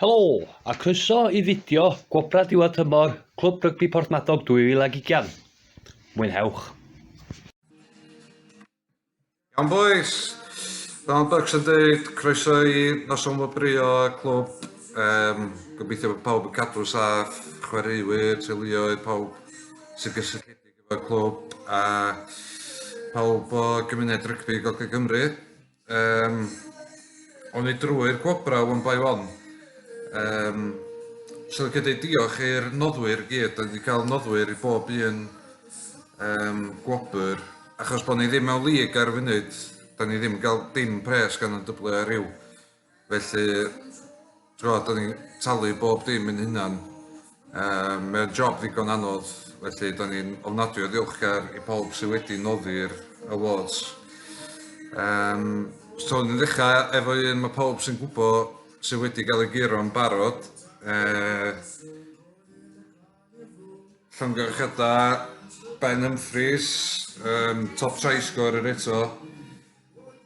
Helo, a croeso i fideo Gwobrau Diwedd Tymor Clwb Rygbi Porthmadog 2020. Mwynhewch! Iawn boys, fel mae Bucks yn dweud, croeso i noson wobrwyo y clwb. Um, gobeithio bod pawb yn cadw saff, chwaraewyr, teuluoedd, pawb sy'n gysylltiedig efo'r clwb a pawb o gymuned rygbi Gogledd Cymru. Um, o'n i drwy'r gwobrau one by one. Um, so licio dweud diolch i'r noddwyr gyd, da ni wedi cael noddwyr i bob un um, gwobr, achos bod ni ddim mewn lig ar y funud, da ni ddim yn cael dim pres gan y WRU. Felly, t'mod, da ni'n talu bob dim yn hunan. Um, Mae'n job ddigon anodd, felly da ni'n ofnadwy o ddiolchgar i pawb sydd wedi noddi'r awards. Um, so, ni'n ddechrau efo un mae pawb sy'n gwybod sydd wedi cael ei guro yn barod. Uh, Llongyfarchiadau Ben Humphries, um, top try scorer eto.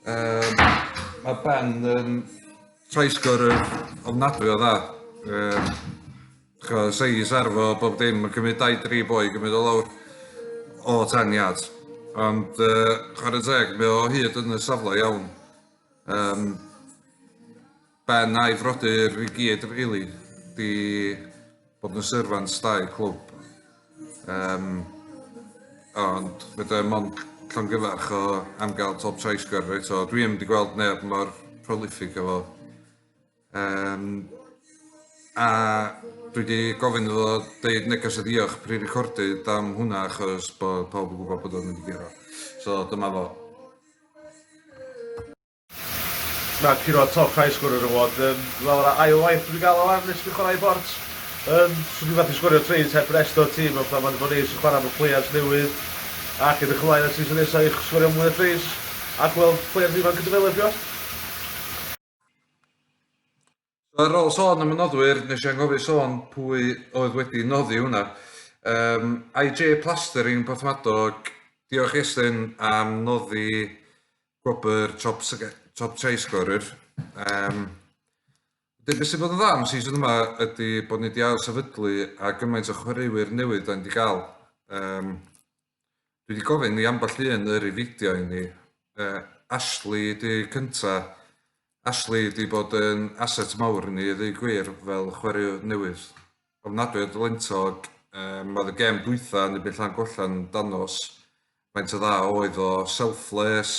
Um, mae Ben yn try scorer ofnadwy o dda. Um, chwa, seis arfo, bob dim, mae'n cymryd 2-3 boi i gymryd o lawr o 10 yards. Ond uh, chwarae teg, mae o hyd yn y safle iawn. Um, Ben a'i frodyr i gyd rili 'di bod yn servants da i'r clwb. Um, ond fedra i mond llongyfarch o am gael top try scorer eto. Dwi ddim wedi gweld neb mor prolific efo. Um, a dwi wedi gofyn iddo deud neges o ddiolch pre-recorded am hwnna achos bod pawb yn gwybod bod o'n mynd i guro. So dyma fo. Na, curo top try scorer award. Um, dwi'n meddwl na ail waith dwi'n gael o wan nes fi chwarae i Bort. Um, so dwi'n methu sgorio treis heb rest o'r tîm, ond mae'n bod neis i chwarae efo players newydd ac edrych ymlaen at season nesaf i sgorio mwy o treis a gweld players ifanc yn developio. So ar ôl sôn am y noddwyr, nes i anghofio sôn pwy oedd wedi noddi hwnna. Um, IJ Plastering Porthmadog, diolch Iestyn am noddi gwobr top, top try scorer. Um, Dyn, beth sy'n bod yn dda am season yma ydy bod ni wedi ail sefydlu a gymaint o chwaraewyr newydd da ni wedi gael. Um, Dwi wedi gofyn i ambell un yrru fideo i ni. Uh, Ashley di cynta. Ashley di bod yn asset mawr i ni, i ddweud gwir, fel chwaraewr newydd. Ofnadwy o dalentog. Um, oedd y gêm dwytha yn y Llan Gollan danos faint o dda oedd o, selfless,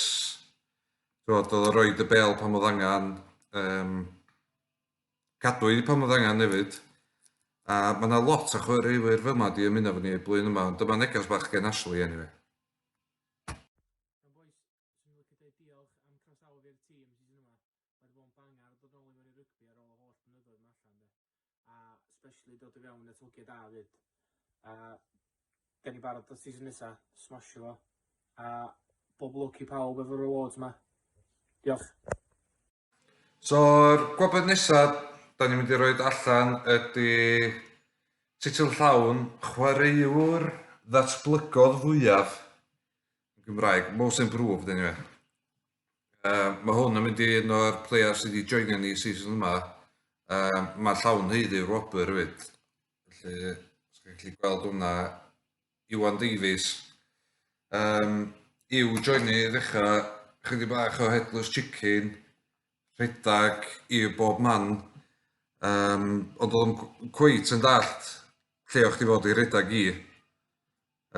oedd o roed y bel pan oedd angen. Um, Cadw i pan oedd angen hefyd. A mae yna lot o chwaraewyr fel yma di ymuno efo ni y blwyddyn yma, ond dyma neges bach gen Ashley anyway. Iawn boys, swn i'n licio deud diolch am croesawu fi i'r tîm season yma. Mae wedi bod yn bangar dod nôl i mewn i rygbi ar ôl y holl blynyddoedd yma allan de. A especially dod i fewn at hogia da fyd. A da ni barod dod season nesa, smashio fo. A bob lwc i pawb efo'r awards yma. Diolch. So'r gwobr nesaf da ni'n mynd i roed allan ydy teitl llawn chwaraewr ddatblygodd fwyaf yn Gymraeg, most improved anyway. Uh, mae hwn yn mynd i un o'r players sydd wedi joinio ni season yma. Uh, mae llawn haeddu'r wobr hefyd. Felly, os chi'n gallu gweld hwnna, Iwan Davies. Um, i'w joini i ddechrau chydig bach o headless chicken, rhedag i bob man. Um, ond oedd o'n cweit yn dallt lle o'ch chi fod i redag i.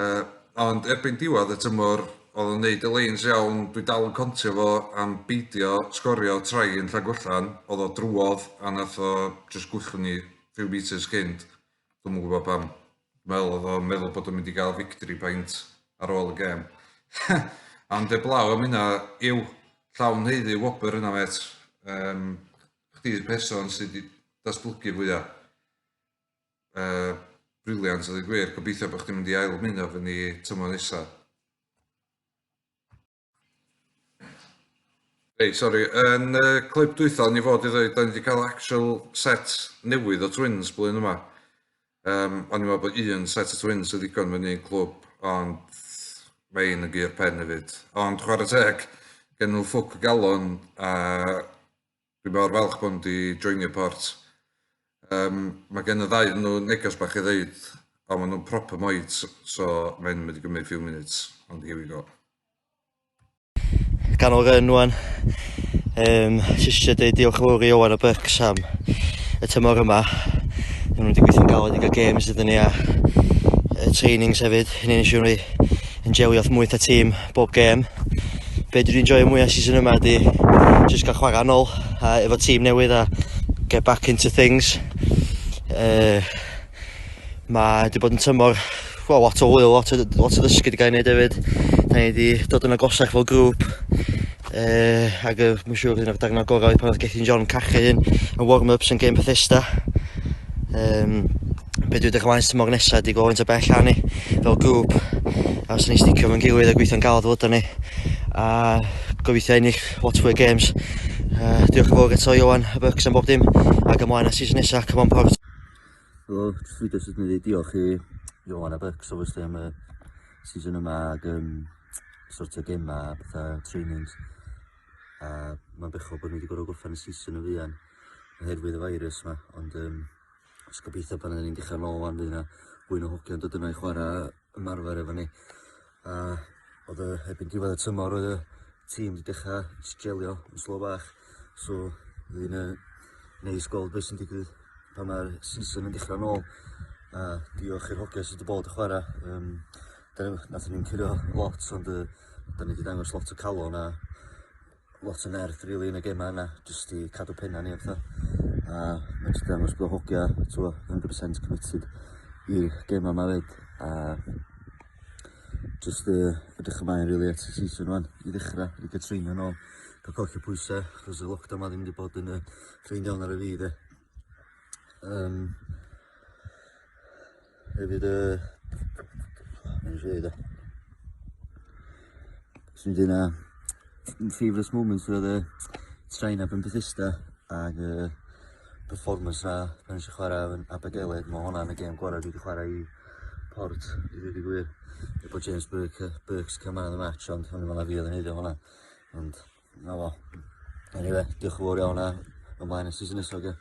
Uh, ond erbyn diwedd y tymor, oedd o'n neud y leins iawn, dwi dal yn contio fo am beidio sgorio trai yn Llangollen, oedd o drwodd a nath o just gwychwn ni few metres cynt. Dwi'm yn gwybod pam. Dwi'n meddwl oedd o'n meddwl bod o'n mynd i gael victory pint ar ôl y gêm. Ond eblaw am hynna, yw llawn haeddu wobr yna, met. Um, chdi'r person sydd wedi datblygu fwyaf. Uh, briliant, a dweud gwir. Gobeithio bod chdi'n mynd i ail ymuno fy ni tymor nesaf. Reit, sori. Yn y clip dwytha, o'n i fod i ddweud, da ni wedi cael actual set newydd o Twins blwyddyn yma. Um, o'n i'n meddwl bod un set o Twins yn ddigon mewn un clwb, ond mae un yn gyr pen hefyd. Ond chwarae teg, gen nhw ffwc galon, a dwi'n mor falch bod nhw wedi joinio Port. Um, mae gen y ddau nhw neges bach i ddeud, a maen nhw'n proper moids, so mae'n mynd i gymryd few minutes, ond here we go. Ganol run wan. Jyst eisiau dweud diolch yn fawr i Owen a Bucks am y tymor yma. Maen nhw wedi gweithio'n galed i gael games iddyn ni a y trainings hefyd. Hynny'n siŵr ni yn jelio off mwy ta tîm bob gêm. Be dwi wedi enjoyo mwyaf season yma ydi jyst cael chwarae nôl a efo tîm newydd a get back into things. Mae wedi bod yn tymor well, lot o hwyl, lot o ddysgu wedi cael ei wneud hefyd. Da ni wedi dod yn agosach fel grŵp. Ac mae'n siŵr un o'r darnau gorau oedd pan oedd Gethin John cachu un yn warm-ups yn gêm Bethesda. Be dwi'n edrych ymlaen tymor nesaf ydi gweld faint o bell â ni fel grŵp. A os ni'n sticio efo'n gilydd a gweithio'n galed fel ydan ni. A gobeithio ennill lot fwy o games. Diolch yn fawr eto Ioan a Bucks am bob dim. Ac ymlaen â season nesaf, come on Port. Helo, jyst fideo sydyn i ddeud diolch i Ioan a Bucks obviously am y season yma ac sortio gema a pethau, trainings. A mae'n bechod bod ni wedi gorfod gorffen y season yn fuan oherwydd y virus yma, ond os gobeithio pan ni'n dechrau nôl wan fydd yna fwy o hogiau'n dod yna i chwarae ymarfer efo ni. A oedd y, erbyn diwedd y tymor oedd y tîm wedi dechrau jelio yn slo bach, so fydd hi'n neis gweld beth sy'n digwydd pan mae'r season yn dechrau nôl. A diolch i'r hogiau sydd wedi bod yn chwarae. Nathon ni'n curo lot, ond da ni wedi dangos lot o calon a lot o nerth really yn y gemau yna, jyst i cadw penna ni a pethau. A mae'n jyst dangos bod hogia, t'wo, 100% committed i'r gemau yma fyd. A jyst edrych ymlaen really at y season wan, i ddechrau, i gael treinio nôl, cael colli pwysau, achos y lockdown ma ddim wedi bod yn ffeind iawn ar y fi de. Hefyd, mae'n rhaid e. Swn i'n dweud na, favourite moments oedd y train up yn Bethesda ag performance na pan nes i chwarae yn Abergele, mae hwnna'n y gêm gorau dwi wedi chwarae i Port, i ddweud y gwir. Er bod James Burke's cael man of the match, ond o'n i'n meddwl na fi oedd yn haeddu hwnna. Ond, na fo. Anyway, diolch yn fawr iawn a ymlaen y season nesaf, oce?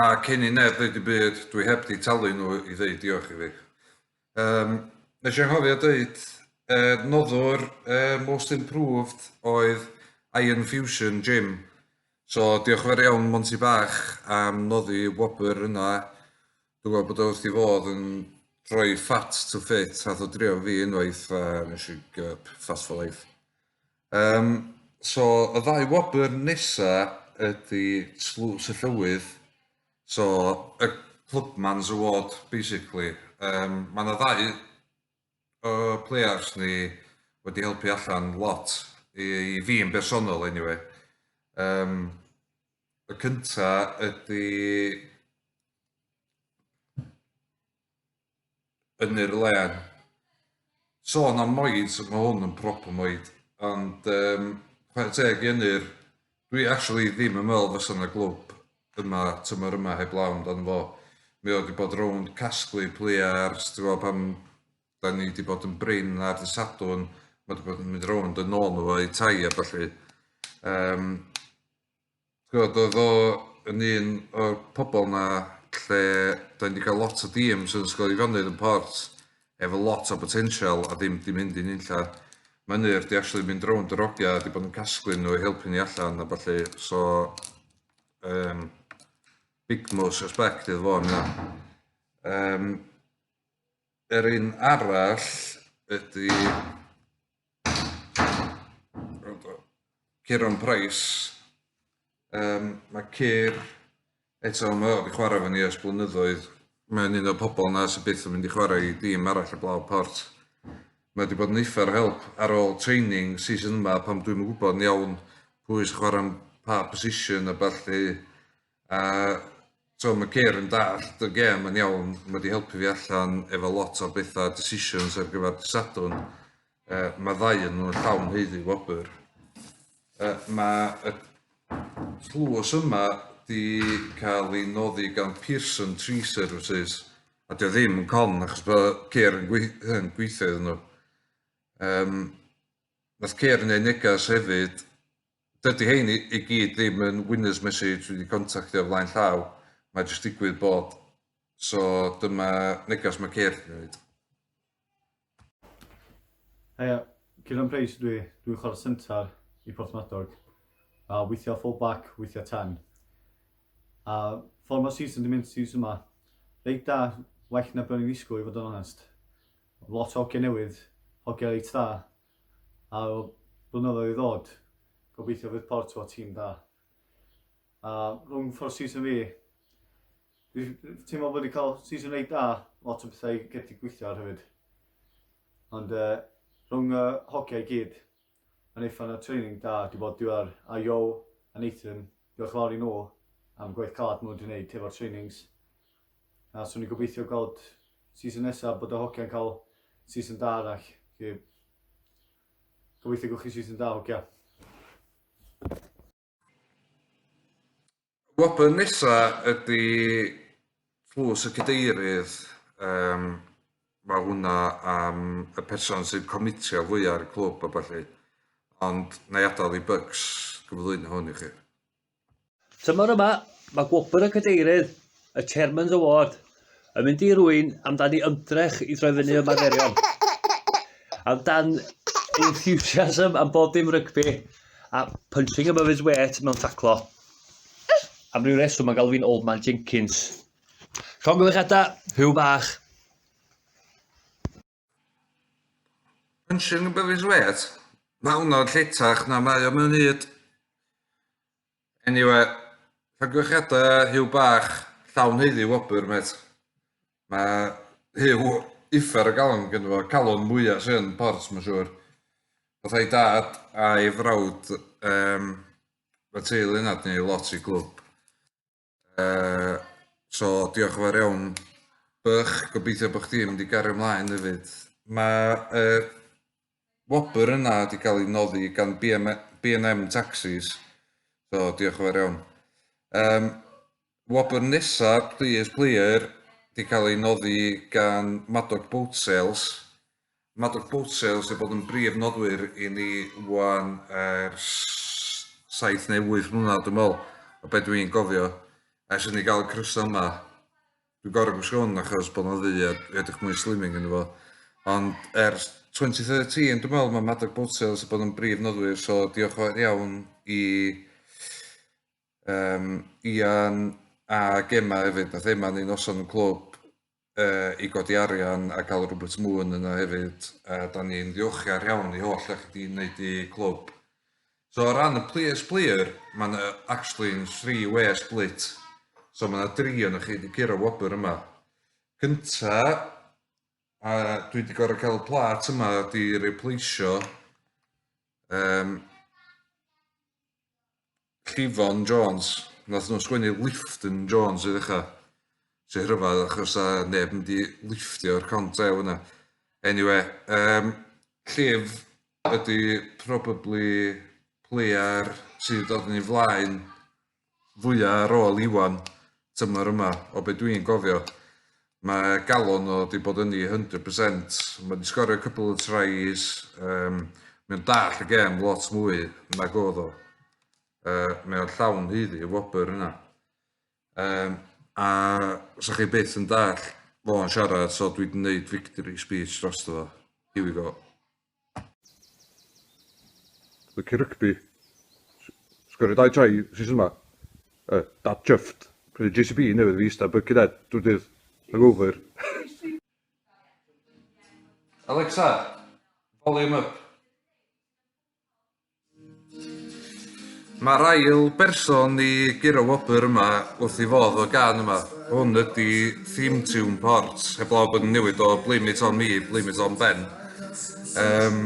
A cyn i neb ddeud dim byd, dwi heb di talu nhw i ddeud diolch i fi. Nes i anghofio dweud, noddwr Most Improved oedd Iron Fusion Gym. So diolch yn fawr iawn Monty Bach am noddi wobr yna. Dwi'n gwybod bod o wrth i fodd yn rhoi fat to fit, nath o drio fi unwaith a nes i give up, fast for life. So y ddau wobr nesa ydy Tlws y Llywydd, so y Clubman's Award basically. Mae yna ddau o players ni wedi helpu allan lot, i fi yn bersonol anyway. Y cynta ydy Ynyr Len. Sôn am moids, mae hwn yn proper moid, ond chwarae teg i Ynyr, dwi actually ddim yn meddwl fysa yna glwb yma, tymor yma heblaw amdano fo. Mae o wedi bod rownd casglu players, ti'n gwybod, pan da ni wedi bod yn brin ar dy Sadwrn, mae wedi bod yn mynd rownd yn ôl nhw o'i tai a ballu. Ti'n gwybod, oedd o yn un o'r pobl na lle da ni wedi cael lot o dîms yn Ysgol Eifionydd yn Port efo lot o potensial a ddim di mynd i'n unlla. Mae Ynyr di actually mynd rownd yr ogia a di bod yn casglu nhw i helpu ni allan a ballu, so big most respect iddo fo am hynna. Yr un arall ydy Kieran Price. Mae Keir, eto, mae o wedi chwarae efo ni ers blynyddoedd. Mae'n un o'r pobl na sydd byth yn mynd i chwarae i dîm arall heblaw Port. Mae wedi bod yn uffar o help ar ôl training season yma pan dwi'm yn gwybod yn iawn pwy sy'n chwarae yn pa position a ballu. A so mae Keir yn dallt y gêm yn iawn, mae wedi helpu fi allan efo lot o bethau, decisions ar gyfer dydd Sadwrn. Mae ddau yn nhw'n llawn haeddu wobr. Mae y tlws yma di cael ei noddi gan Pearson Tree Services, a dio ddim yn con achos bod Keir yn gweithio iddyn nhw. Nath Keir wneud neges hefyd. Dydy hein i, i gyd ddim yn winner's message dwi wedi contactio o flaen llaw. Mae jyst digwydd bod. So dyma neges mae Keir wedi gwneud. Heia, Kieran Price ydw i, dwi'n chwarae sentar i Porthmadog. A weithiau full back, weithiau 10. A ffordd mae'r season di mynd season yma, reit da, well na be o'n i'n ddisgwyl i fod yn onest. Lot o hogia newydd, hogia reit da. A o blynyddoedd i ddod, gobeithio fydd Port efo tîm da. A rhwng ffordd season fi, Dwi'n teimlo bod wedi cael season reit da, lot o bethau i gedi gweithio ar hefyd. Ond uh, rhwng y hogiau i gyd, mae'n eitha na training da di bod diwedd a Io a Nathan, diolch yn fawr i nhw am gwaith calad maen nhw wedi gwneud hefo'r trainings. A swn i'n gobeithio gweld season nesaf bod y hogiau'n cael season da arall. Felly, gobeithio gwch chi season da hogia. Wobr nesa ydy tlws y cadeirydd. Um, mae hwnna am y person sy'n comitio fwyaf ar y clwb a ballu. Ond na i adael i Bucks gyflwyno hwn i chi. Tymor yma, mae gwobr y cadeirydd, y Chairman's Award, yn mynd i rwy'n amdani ymdrech i droi fyny ymarferion. Amdan enthusiasm am bob dim rygbi a punching above his weight mewn taclo. Am ryw reswm mae'n galw fi'n Old Man Jenkins. Llongyfarchiadau, Huw bach. Punching above his weight? Mae hwnna'n lletach na mae o mewn hyd. Anyway, llongyfarchiadau Huw bach, llawn haeddu wobr, mêt. Mae Huw uffar o galon gynno fo, calon mwya sy yn Port, mae'n siŵr. Fatha ei dad a'i frawd, um, mae teulu yna 'di neud lot i glwb. Uh, so diolch yn fawr iawn Bych, gobeithio bod chdi'n mynd i gario ymlaen hefyd. Mae uh, wobr yna wedi cael ei noddi gan BM, B&M Taxis, so diolch yn fawr iawn. Um, wobr nesaf, Players Player, wedi cael ei noddi gan Madog Boat Sales. Madog Boat Sales wedi bod yn brif noddwyr i ni wan ers 7 neu 8 mlynedd dwi'n meddwl, o be dwi'n gofio. Ers i ni gael y crysau yma, dwi'n gorau gwisgo hwn achos bod nhw'n ddu a edrych mwy slimming yn fo. Ond ers 2013 dwi'n meddwl mae Madog Boat Sales wedi bod yn brif noddwyr, so diolch yn fawr iawn i um, Ian a Gemma hefyd. Nath Emma ni noson yn clwb uh, i godi arian a cael Robert Moon yna hefyd. A da ni'n ddiolchgar iawn i holl eich di wneud i clwb. So o ran y players player, mae'n actually yn three-way split. So mae yna dri o'n chi wedi curo wobr yma. Cynta, a dwi wedi gorau cael y plat yma di replaceio um, Llifon Jones. Nath nhw sgwennu Lifton Jones i ddechrau. Sy'n rhyfedd achos a neb mynd i lifftio'r cont ew yna. Anyway, um, Llif ydy probably player sydd wedi dod yn ei flaen fwyaf ar ôl Iwan tymor yma, o be dwi'n gofio. Mae galon o wedi bod yn ei 100%. Mae wedi sgorio cwpl o tries. Um, mae'n dall y gêm lot mwy nag oedd o. Mae o'n llawn haeddu y wobr yna. Um, a sa chi byth yn dall fo'n siarad, so dwi wedi gwneud victory speech dros fo. Here we go. Licio rygbi. Sgorio dau try season yma. Dad chuffed. Prynu JCB newydd fi ista bucket head drwy'r dydd. Hungover. Alexa, volume up. Mae'r ail berson i guro wobr yma wrth ei fodd o gân yma. Hwn ydy theme tune Port, heblaw bod yn newid o Blame It On Me, Blame It On Ben. Um,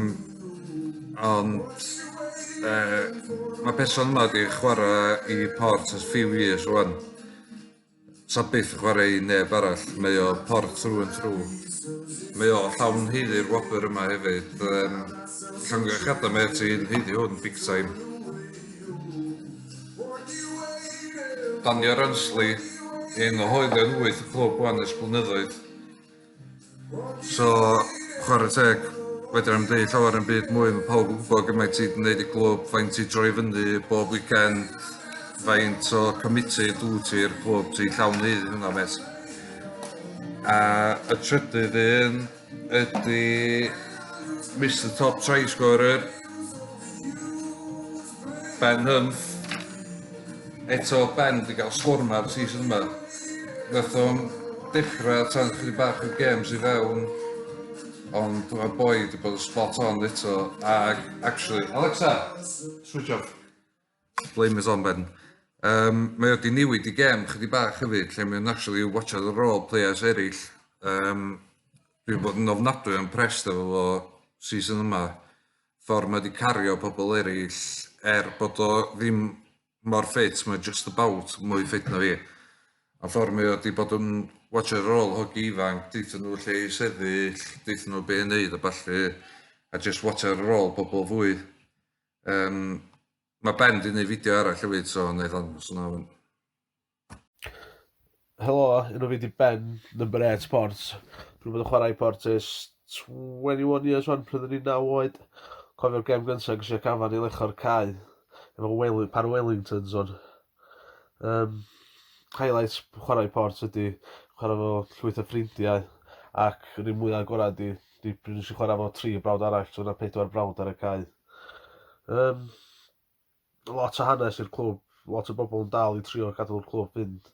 ond uh, mae person yma wedi chwarae i Port ers few years rwan. Sa byth yn chwarae i neb arall, mae o Port through and through. Mae o llawn haeddu'r wobr yma hefyd. Um, llongyfarchiadau mae ti'n haeddu hwn big time. Daniel Ransley, un o hoelion wyth y clwb wan ers blynyddoedd. So, chwarae teg. Fedra i'm deud llawer yn byd mwy, mae pawb yn gwybod gymaint ti 'di wneud i glwb, faint ti droi fyny bob weekend, faint o committed wyt ti i'r clwb, ti llawn neud hynna mêt. A y trydydd un ydy Mr Top Try Scorer, Ben Humph. Eto Ben 'di gael sgorma'r season yma. Nath o'n dechrau tan chydig bach o games i fewn, ond mae'r boi 'di bod yn spot on eto, ac actually, Alexa, switch off. Blame is on Ben. Um, mae o 'di newid i gem chydig bach hefyd, lle mae o'n actually watchad ar ôl players eraill. Um, dwi'n bod yn ofnadwy o'n impressed efo fo season yma. Ffordd mae 'di cario pobl eraill, er bod o ddim mor ffit, mae just about mwy ffit na fi. A ffordd mae o 'di bod yn watchad ar ôl hogi ifanc, deutha nhw lle i sefyll, deutha nhw be i wneud a ballu, a just watchad ar ôl pobl fwy. Um, mae Ben di wneud fideo arall hefyd, so wna i ddangos hwnna wan. Helo, enw fi di Ben, number 8 Port. Dwi'n bod yn chwarae i Port ers 21 years wan, pryd o'n i'n 9 oed. Cofio'r gem gyntaf gyda Cafan i lecho'r cae, efo Welling, par Wellingtons o'n. Um, highlights chwarae Port ydy chwarae efo llwyth o ffrindiau ac yr un mwyaf gorau ydy di pryd nes i chwarae efo tri brawd arall, so yna pedwar brawd ar y cae. Um, lot o hanes i'r clwb, lot o bobl yn dal i trio gadw'r clwb fynd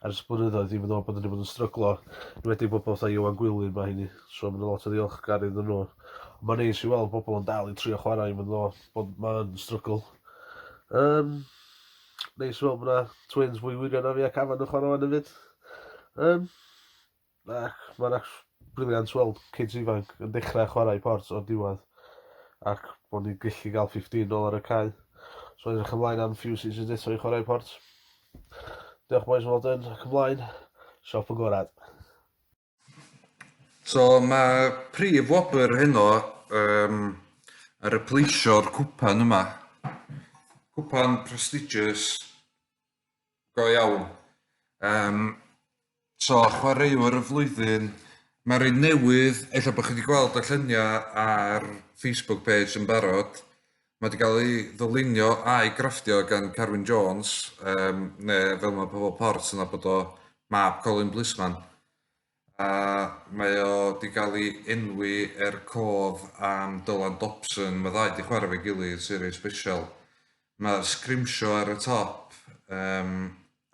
ers blynyddoedd, even though bod ni wedi bod yn stryglo, yn wedi bobl fatha Iwan Gwilym a hynny, so mae'n lot o ddiolchgar iddyn nhw. Ond mae'n neis i weld bobl yn dal i trio chwarae, even though bod mae'n strygl. Um, neis i weld bod yna twins fwy wirion na fi ac Afan yn chwarae fan hefyd. Um, Ac mae'n brilliant weld kids ifanc yn dechrau chwarae i Port o'r diwedd ac bod ni'n gallu gael 15 nôl ar y cae. So edrych ymlaen am few seasons eto i chwarae i Port. Diolch boys, well done, ac ymlaen. Siop agorad. So mae prif wobr heno um, ar y pleisio'r cwpan yma. Cwpan prestigious go iawn. Um, so, chwaraewr y flwyddyn, mae'r un newydd, ella bod chi wedi gweld y lluniau ar Facebook page yn barod, mae wedi cael ei ddylunio a'i grafftio gan Carwyn Jones, um, neu fel mae pobl Port yn nabod o, mab Colin Blisman. A mae o wedi cael ei enwi er cof am Dylan Dobson, mae ddau wedi chwarae fe gilydd, series special. Mae'r sgrimsio ar y top um,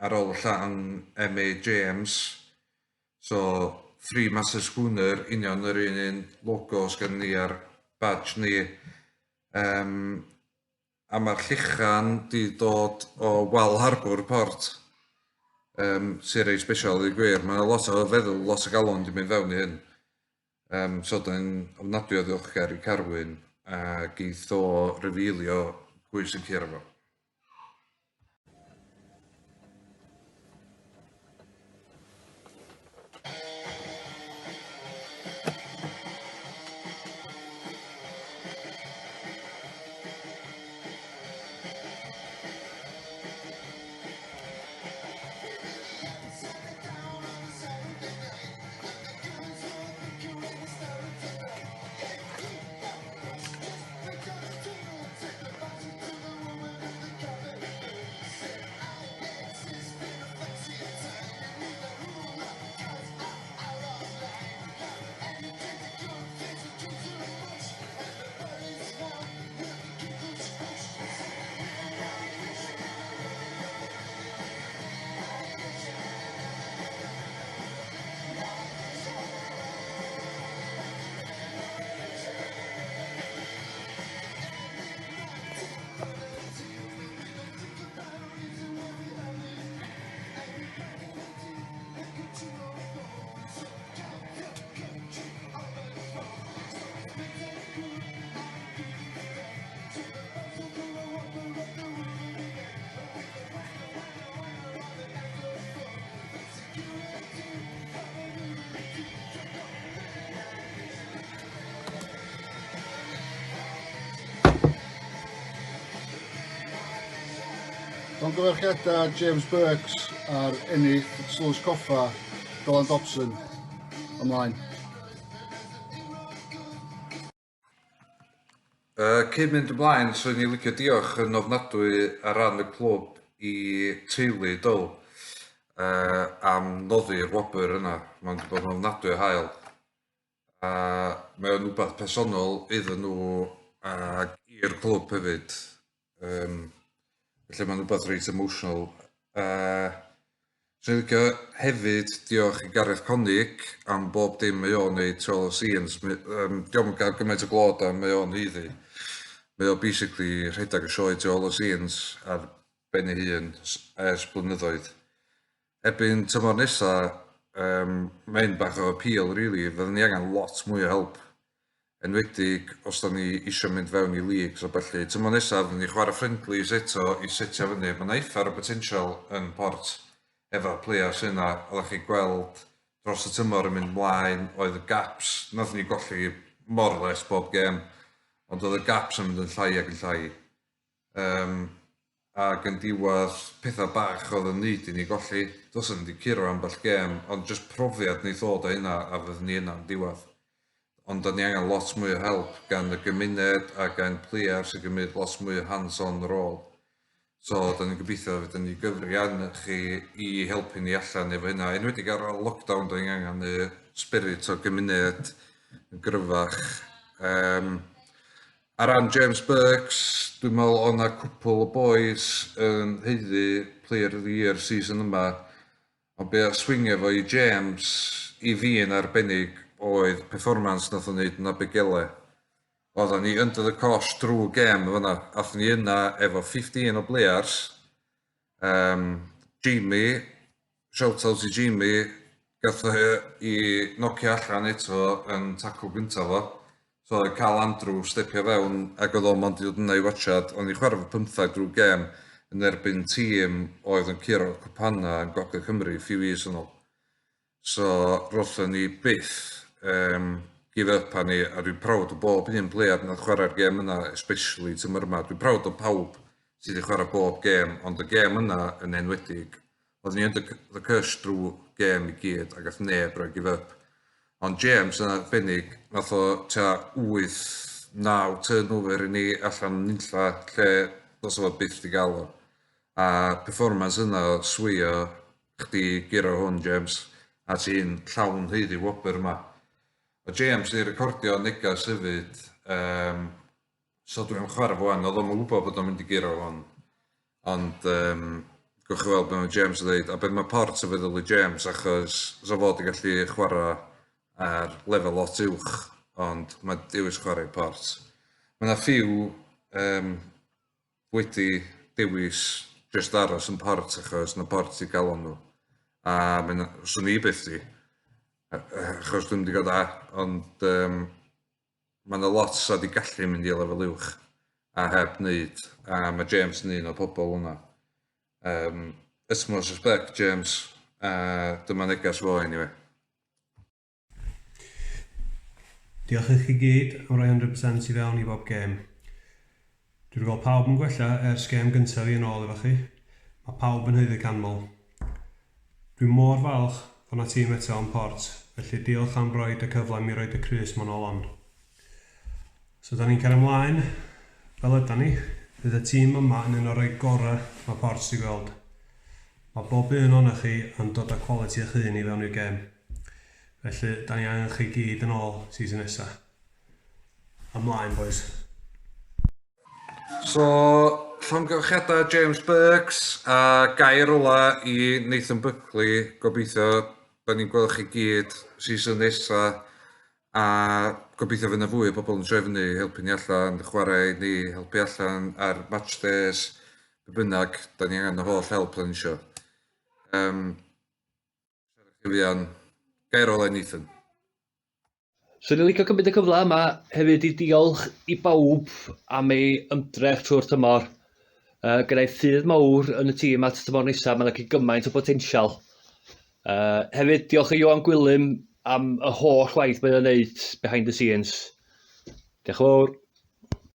ar ôl y llan M.A. James. So, Three Master Schooner, union yr un un logo sgan ni ar badge ni. Um, a mae'r llechan 'di dod o wal harbwr Port, um, sy'n reit special i gwir. Mae lot o feddwl, lot o galon di mynd fewn i hyn. Um, so, da ni'n ofnadwy o ddiolchgar i Carwyn a geith o revealio pwy sy'n curo fo. Llongyfarchiadau James Burks ar ennill Slws Coffa, Dylan Dobson. Ymlaen. Cyn mynd ymlaen, 'swn i'n licio diolch yn ofnadwy ar ran y clwb i teulu Dyl am noddi'r wobr yna. Mae'n wedi bod yn ofnadwy o hael. A mae o'n rhywbeth personol iddyn nhw ac i'r clwb hefyd. Felly mae'n rhywbeth reit emotional. Swn i'n licio hefyd diolch i Gareth Connick am bob dim mae o'n neud tu ôl y scenes. Dio'm yn cael gymaint o glod a mae o'n haeddu. Mae o basically rhedeg y sioe tu ôl y scenes ar ben ei hun ers blynyddoedd. Erbyn tymor nesa, mae'n bach o appeal really, fyddwn ni angen lot mwy o help. Enwedig os da ni isio mynd fewn i leagues a ballu. Tymor nesaf, fyddwn ni chwarae friendlies eto i setio fyny. Mae yna uffar o potensial yn Port efo'r players yna. Oeddech chi gweld dros y tymor yn mynd mlaen, oedd y gaps, nathon ni golli more or less bob gêm, ond oedd y gaps yn mynd yn llai ac yn llai. Ac yn diwedd, pethau bach oedd yn neud i ni golli. Dylsen ni wedi curo ambell gêm, ond jyst profiad wneith ddod o hynna a fyddwn ni yna yn diwedd. Ond da ni angen lot mwy o help gan y gymuned a gan players sy'n gymryd lot mwy o hands-on rôl. So, da ni'n gobeithio fydd ni gyfri arnoch chi i helpu ni allan efo hynna. Enwedig ar ôl lockdown, da ni'n angen y spirit o gymuned yn gryfach. Ar ran James Burks, dwi'n meddwl oedd 'na cwpl o bois yn haeddu Player of the Year season yma. Ond be oedd swingio fo i James, i fi yn arbennig, oedd performance nath o wneud yn Abergele. Oedden ni under the cosh drwy gêm yn fan'na. Athon ni yna efo 15 o players. Jamie, shout out i Jamie, gath o i nocio allan eto yn tackle gyntaf fo. So oedd Carl Andrew stepio fewn ac oedd o mond i ddod yna i watchad. O'n i'n chwarae fo pymthag drwy gêm yn erbyn tîm oedd yn curo cwpana yn Gogledd Cymru few years yn ôl. So rothon ni byth give up arni a dwi'n proud o bob un player nath chwarae'r gêm yna, especially tymor yma. Dwi'n proud o pawb sydd wedi chwarae bob gêm, ond y gêm yna yn enwedig. Oeddwn ni under the curse drwy gêm i gyd a gath neb roi give up. Ond James yn arbennig, nath o tua 8-9 turnover i ni allan yn nunlla lle dylsa fo byth di gael o. A performance yna o swio chdi guro hwn James, a ti'n llawn haeddu wobr yma. O James di recordio negas hefyd, so dwi'n chwarae fo wan, oedd o'm yn gwybod bod o'n mynd i guro hwn. Ond gewch chi weld be mae James yn dweud, a be mae Port yn feddwl i James, achos so fo 'di gallu chwarae ar lefel lot uwch, ond mae dewis chwarae i Port. Mae yna few wedi dewis jyst aros yn Port achos na Port i gael nhw. A mae'n, swn i byth di, achos dwi'n mynd i gael da, ond mae yna lot sa di gallu mynd i lefel uwch a heb wneud, a mae James yn un o'r pobl hwnna. Utmost respect, James, a dyma neges fo anyway. Diolch i chi gyd am roi 100% i fewn i bob gêm. Dwi wedi gweld pawb yn gwella ers gêm gyntaf fi yn ôl efo chi. Mae pawb yn haeddu canmol. Dwi mor falch fod 'na tîm eto yn Port, felly diolch am roid y cyfle i mi roid y crys 'ma nôl on. So 'da ni'n cario mlaen fel yda ni, fydd y tîm yma yn un o'r rhai gore ma Port 'di gweld. Ma bob un ohonoch chi yn dod â quality eich hun i fewn i'r gêm. Felly 'da ni angen chi gyd yn ôl season nesa. Ymlaen bois. So, llongyfarchiadau James Burks a gair ola i Nathan Buckley. Gobeithio da ni'n gweld chi gyd season nesa a gobeithio fydd yna fwy o bobl yn troi fyny i helpu ni allan, chwarae i ni, helpu allan ar match days, be bynnag, da ni angen y holl help da ni isio. Siarad chi fuan. Gair ola i Nathan. Swn i'n licio cymryd y cyfle yma hefyd i diolch i bawb am ei ymdrech trwy'r tymor. Gyda'i ffydd mawr yn y tîm at y tymor nesaf, mae yna gymaint o botensial. Hefyd, diolch i Ioan Gwilym am y holl waith mae o'n wneud behind the scenes. Diolch yn fawr.